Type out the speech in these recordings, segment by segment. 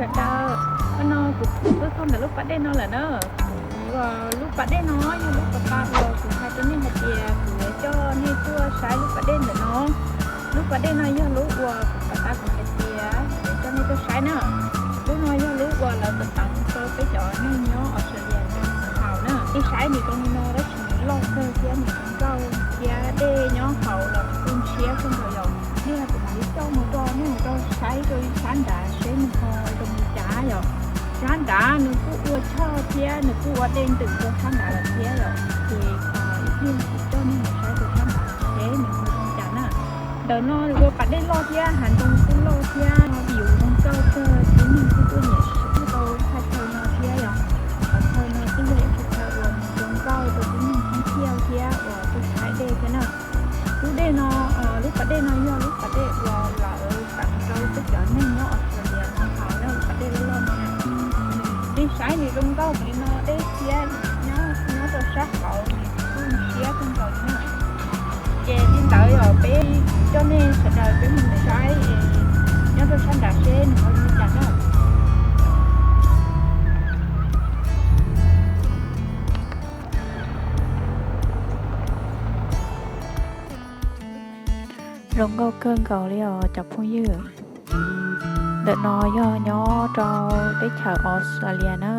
Ntawd, no kuv tuaj txog ntawm lub pas dej no lawm na. Uas lub pas dej no yog lub pas tas uas kuv hais rau nej hais tias kuv yuav coj nej tuaj saib lub pas dej ntawm no. Lub pas dej no yog lub uas kuv pas tas kuv hais tias kuv yuav coj nej tuaj saib na. Lub no yog lub uas lawv teev rau peb cov neeg nyob Australia haus na. Nej saib nws zoo li no tab sis nws loj kawg thiab nws zoo nkauj thiab dej nyob hauv los nws kuj ntshiab kawg nkaus yom. Ib pliag kuv mam li coj mus rau nej mus rau saib rau sab nrad seb nws ho zoo li cas yom. Sab nrad nws kuj ua choj thiab nws kuj ua dej ntws rau sab nrad lawm thiab yom. Ces ib pliag kuv coj nej mus saib rau sab nrad seb nws ho zoo li cas na. Ntawm no nws ua pas dej loj thiab hav ntoo kuj loj thiab view zoo nkauj kawg, tib neeg kuj tuaj nyiam siab tau thaj chaw no thiab yom. Thaj chaw no kuj yog ib qhov chaw uas nws zoo nkauj rau tib neeg thoob thiaj thiab uas tuaj saib dej thiab na. Lub dej no, lub pas dej no yog lub pas dej uas lawv teev rau peb cov neeg nyob Australia no haus na, lub pas dej loj loj no na. Nej saib nws zoo nkauj li no, dej thiab nyob nyob rau sab hauv nws kuj ntshiab kawg nkaus li na. Ces li ntawd yog peb coj nej sawv daws peb mus saib nyob rau sab nrad seb nws ho zoo li cas na. Zoo nkauj kawg nkaus li os cov phooj ywg. Ntawm no yog nyob rau teb chaws Australia na.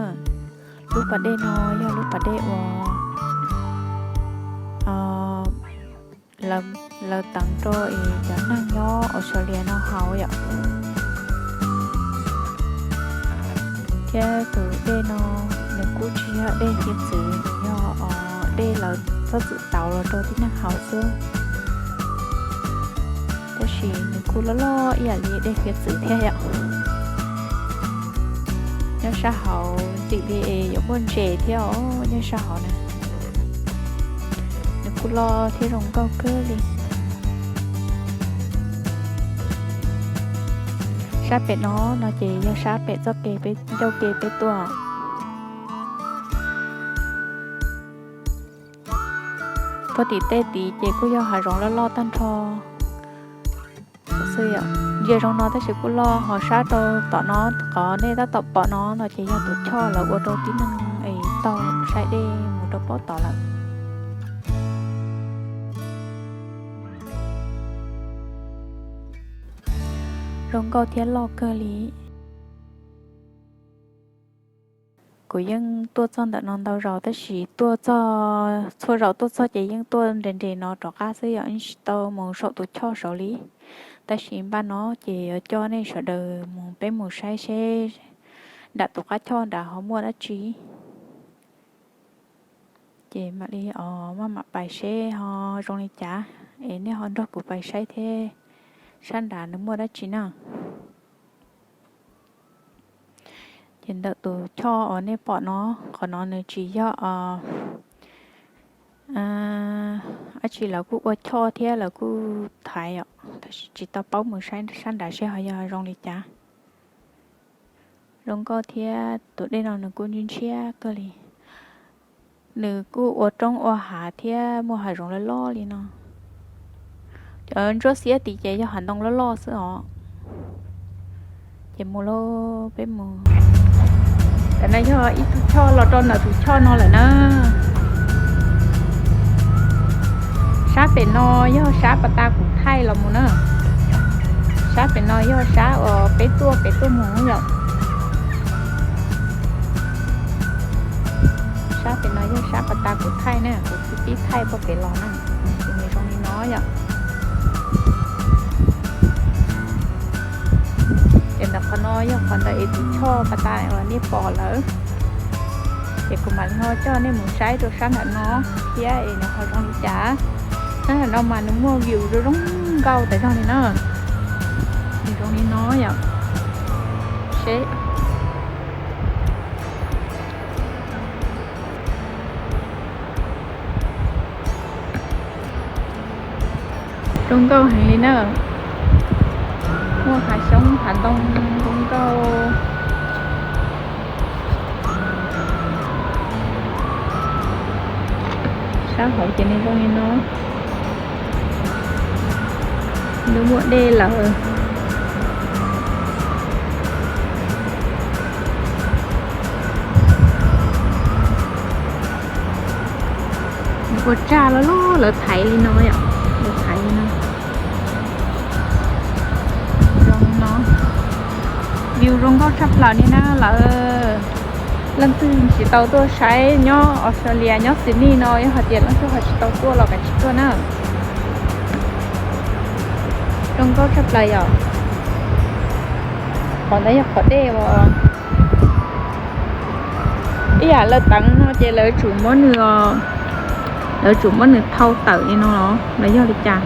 Lub pas dej no yog lub pas dej uas lawv teev rau es cov neeg nyob Australia no haus yom. Thiab tus dej no nws kuj tsis yog dej hiav txwv, nws yog dej lawv txhob txwm tauv los rau tib neeg haus xwb. Tab sis nws kuj loj loj ib yam li dej hiav txwv thiab yom. Nyob sab hauv ntxim li es yuav muaj ntses thiab os, nyob sab hauv na. Nws kuj loj thiab zoo nkauj kawg li. Sab pem no no ces yog sab pem txoj kev peb ncauj ke peb tuaj. Puag tim tej tid ces kuj yog hav zoov loj loj tag nrho xwb yom. Ntsia zoo no tab sis kuj loj, ho sab rau tom no, qhov nej tab tom pom no no ces yog tus choj lawv ua rau tib neeg es taug saib dej mus rau pob tod lawm. Zoo nkauj thiab loj kawg li. Kuv yeej tuaj txog ntawm no ntau zaus tab sis tuaj txog, txhua zaus tuaj txog ces yeej tuaj nres nres no rov qab xwb yom, yeej tsis tau mus saum tus choj saud li. Tab sis npaj no ces yuav coj nej sawv daws mus, peb mus saib seb nram tus qab choj nrad ho muaj dab tsi. Ces mam li os maj mam pais seb ho zoo li cas, es nej ho nrog kuv pais saib thiab sab nrad nws muaj dab tsi na. Ces ntawm tus choj uas nej pom no, qhov no nws tsis yog dab tsi, lawv kuj ua choj thiab lawv kuj thaiv os, tab sis tsis tau paub mus saib sab nrad seb ho yog zoo li cas. Zoo nkauj thiab tus dej no nws kuj ntshiab kawg li. Nws kuj ua roob ua hav thiab muaj hav zoov loj loj li no. Cov ntsuab xiab tid ces yog hav ntoo loj loj xwb os. Ces mus lauj, peb mus. Tam no yog ib tug choj los rau ntawm tus choj no lawm na. Sab pem no yog sab pas tas kuv thaij los mus na. Sab pem no yog sab uas peb tuaj pem tuaj mus yom. Sab pem no yog sab pas tas kuv thaij na, kuv pib pib thaij puag pem los na. Ces nws zoo li no yom. Ces ntawm qhov no yog qhov ntawm es tus choj pas tas uas nej pom lawm. Ces kuv mam li ho coj nej mus saib rau sab nram no thiab es nws ho zoo li cas. Sab nram no mas nws muaj view zoo zoo nkauj tas zog li na. Nws zoo li no yom. Seb. Zoo nkauj heev li na. Muaj hav xyoob hav ntoo zoo nkauj. Sab hauv ces nws zoo li no. Nws muaj dej lawm. Ua tsag los lub lawv thaiv li no yom, lawv thaiv li no. Zoo no, view zoo nkauj tshaj plaws li na lawm. Leej twg tsis tau tuaj saib nyob Australia nyob Sydney no yog hais tias leej twg ho tsis tau tuaj los kav tsij tuaj na. Zoo nkauj tshaj plaws yom. Qhov ntawd yog qhov dej uas ib yam lawv teev no ces lawv tsum muab nws, lawv tsum muab nws thau tawm li no los yog li cas.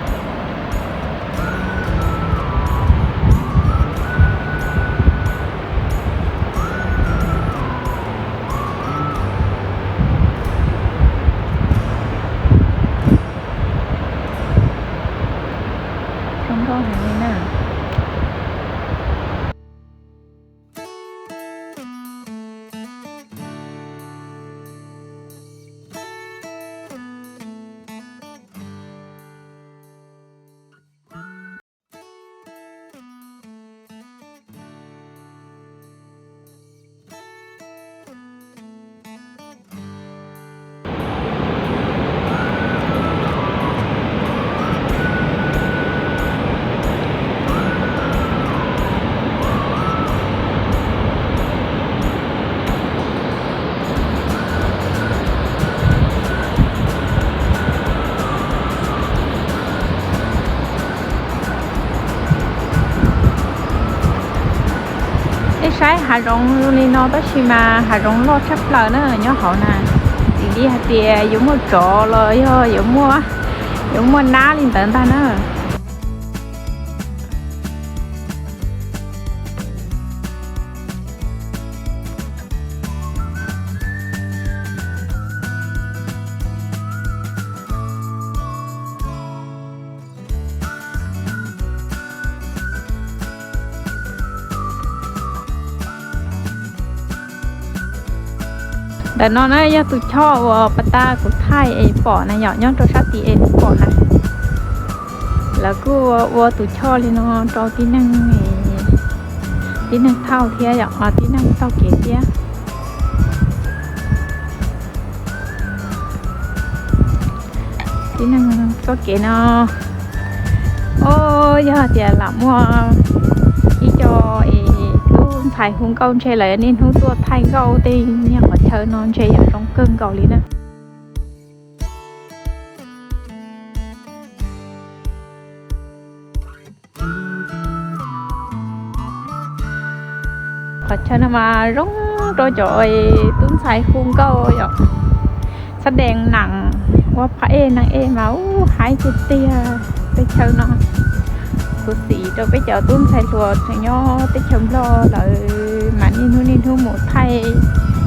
Zoo nkauj heev li na. Nej saib hav zoov zoo li no tab sis mas hav zoov loj tshaj plaws na nyob hauv na. Txawm li hais tias yuav muaj tsov los yog yuav muaj, yuav muaj nab li ntawd ntag na. Ntawm no na yog tus choj uas pas tas kuv thaij es pom na yom, nyob rau sab tid es pom na. Lawv kuj ua tus choj li no rau tib neeg, tib neeg thauj thiab yom, tib neeg taug kev thiab. Tib neeg txoj kev no, o, yog tias lam muaj ib co es tub ntxhais hu nkauj ntshe lawv niaj hnub tuaj thaij nkauj tej niag qhov chaw no ntshe yuav zoo kawg nkaus li na. Qhov chaw no mas zoo rau cov tub ntxhais hu nkauj yom, xab dees nam, ua phab ej neeg ej mas ub haib tiag tiag. Tej chaw no khuv xim rau peb cov tub ntxhais hluas tseem nyob teb chaws Nplog lawm mas niaj hnub niaj hnub mus thaij,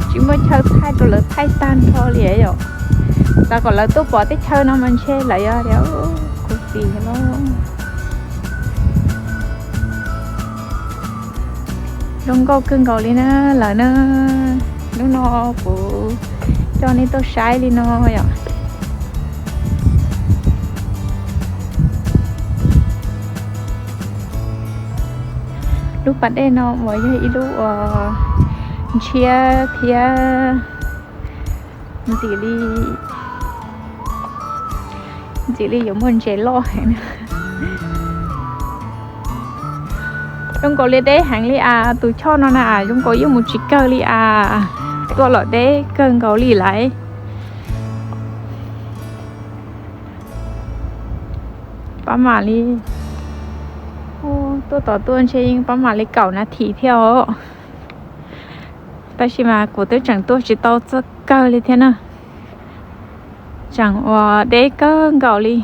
tsis muaj chaw thaij rau lawv thaij tag nrho li yom. Xav kom lawv tuaj pom teb chaws no mas ntshe lawv yuav tias khuv xim los. Zoo nkauj kawg nkaus li na lawm na. Hnub no kuv coj nej tuaj saib li no yom. Lub pas dej no uas yog ib lub uas ntshiab thiab ntxim li, ntxim li yuav muaj ntses loj heev. Zoo nkaus li deb heev li as, tus choj no na zoo nkaus yeej mus tsis kawg li as, tuaj los deb kawg nkaus li lawm. Pab mam li, tuaj tom tuaj ntshe yeej pab mam li kaum nas this thiab os. Tab sis mas kuv twb tseem tuaj tsis tau txog kawg li thiab na. Tseem uas deb kawg nkaus li.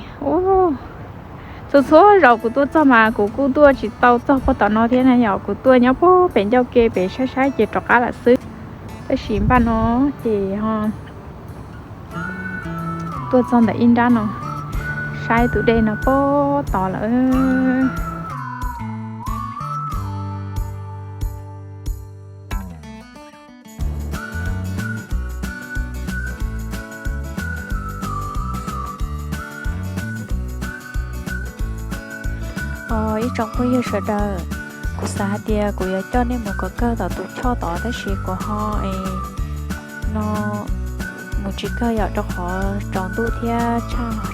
Txhua txhua zaus kuv tuaj txog mas kuv kuj tuaj tsis tau txog puag tom no thiab na yom, kuv tuaj nyob puag pem ncauj ke pem saib saib ces rov qab lawm xwb. Tab sis npaj no ces ho tuaj txog ntawm ib nrab no, saib tus dej no puag tod lawm. Ib tsoom phooj ywg sawv daws, kuv xav hais tias kuv yuav coj nej mus kom kawg tom tus choj tod tab sis kuv ho es no mus tsis kawg yom, rau qhov tsaus ntuj thiab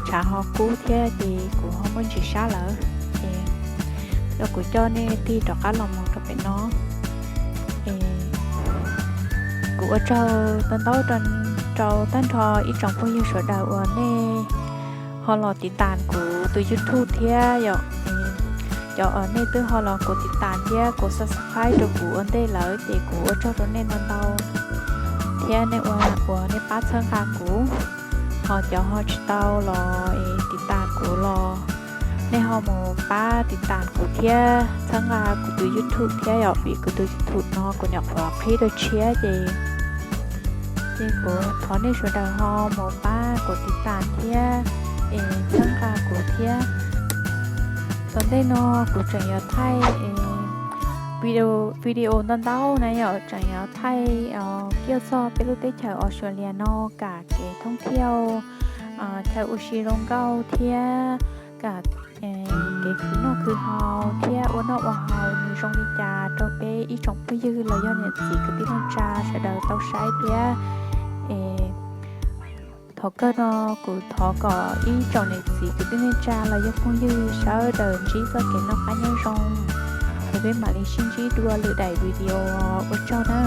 tshav ho kub thiab ces kuv ho muaj ntsis sab lawm. Ces kuv coj nej tig rov qab los mus rau pem no. Kuv ua tsaug ntau ntau rau tag nrho ib tsoom phooj ywg sawv daws uas nej ho los tiv tas kuv tus YouTube thiab yom. Cov uas nej twb ho los kuv tiv tas thiab kuv subscribe rau kuv ua ntej lawm ces kuv ua tsaug rau nej ntau ntau thiab nej ua uas nej pab txhawb nqa kuv. Ho cov ho tsis tau los tiv tas kuv los nej ho mus pab tiv tas kuv thiab txhawb nqa kuv tus YouTube thiab yom, vim kuv tus YouTube no kuv nyuam qhuav qhib rau tshiab ces ces kuv thov nej sawv daws ho mus pab kuv tiv tas thiab es txhawb nqa kuv thiab. Tom ntej no kuv tseem yuav thaij video ntau ntau na yom, tseem yuav thaij kiag txog peb lub teb chaws Australia no kam kev thoob thiauj, chaw ua si zoo nkauj thiab kam kev khwv noj khwv haus thiab ua noj ua haus nws zoo li cas rau peb ib tsoom phooj ywg los yog niam txiv kwv tij neej tsa sawv daws tau saib thiab. Es thov kawg no kuv thov kom ib tsoom niam txiv kwv tij neej tsa los yog phooj ywg sawv daws ntsib txoj kev noj qab nyob zoo. Es peb mam li sib ntsib dua lwm daim video, ua tsaug na.